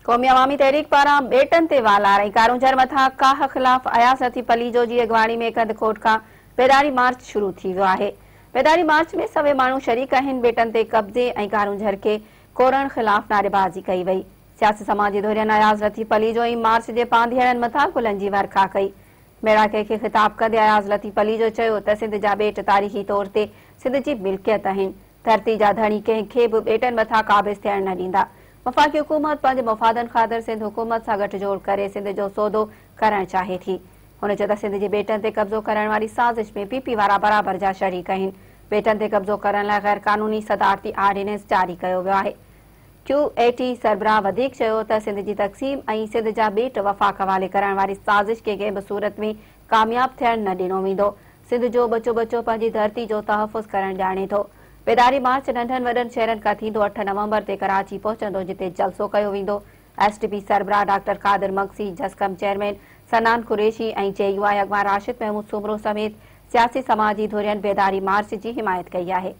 قومي عوامي تحريڪ پاران ٻيٽن تي والار ۽ ڪارونجهر مٿان ڪاهه خلاف اياز لطيف پليجو جي اڳواڻي ۾ ڪنڌڪوٽ کان بيداري مارچ شروع ٿي ويو آهي. بيداري مارچ ۾ سوين ماڻهو شريڪ آهن، ٻيٽن تي قبضي ۽ ڪارونجهر کي ڪورڻ خلاف نعريبازي ڪئي وئي. سياسي سماجي ڌرين اياز لطيف پليجو ۽ مارچ جي پانڌيئڙن مٿان گلن جي ورکا ڪئي. ميڙاڪي کي خطاب ڪندي اياز لطيف پليجو چيو ته سنڌ جا ٻيٽ تاريخي طور تي سنڌ جي ملڪيت آهن، ڌرتي جا ڌڻي ڪنهن کي به ٻيٽن مٿان قابض ٿيڻ نه ڏيندا. وفاقي حڪومت پنهنجي مفادن خاطر سنڌ حڪومت سان ڳٺ جوڙ ڪري سنڌ جو سودو ڪرڻ چاهي ٿي. هن چيو ته سنڌ جي ٻيٽن تي قبضو ڪرڻ واري سازش ۾ پي پي وارا برابر جا شريڪ آهن. ٻيٽن تي قبضو ڪرڻ لاء غير قانوني صدارتي آرڊيننس جاري ڪيو ويو آهي. ڪيو اي ٽي سربراهه وڌيڪ چيو ته سنڌ جي تقسيم ۽ سنڌ جا ٻيٽ وفاق حوالي ڪرڻ واري سازش کي ڪنهن به صورت ۾ ڪامياب ٿيڻ نه ڏنو ويندو. سنڌ جو ٻچو ٻچو پنهنجي ڌرتي جو تحفظ ڪرڻ ڄاڻي ٿو. بيداري مارچ ننڍن وڏن شهرن کان ٿيندو اٺ نومبر تي ڪراچي پهچندو جتي جلسو ڪيو ويندو. ايس ٽي پي سربراهه doctor Qadir Magsi, JSQM chairman Sanan Qureshi ۽ J U I اڳواڻ راشد محمود سومرو سميت سياسي سماجي ڌرين بيداري مارچ جي حمايت ڪئي آهي.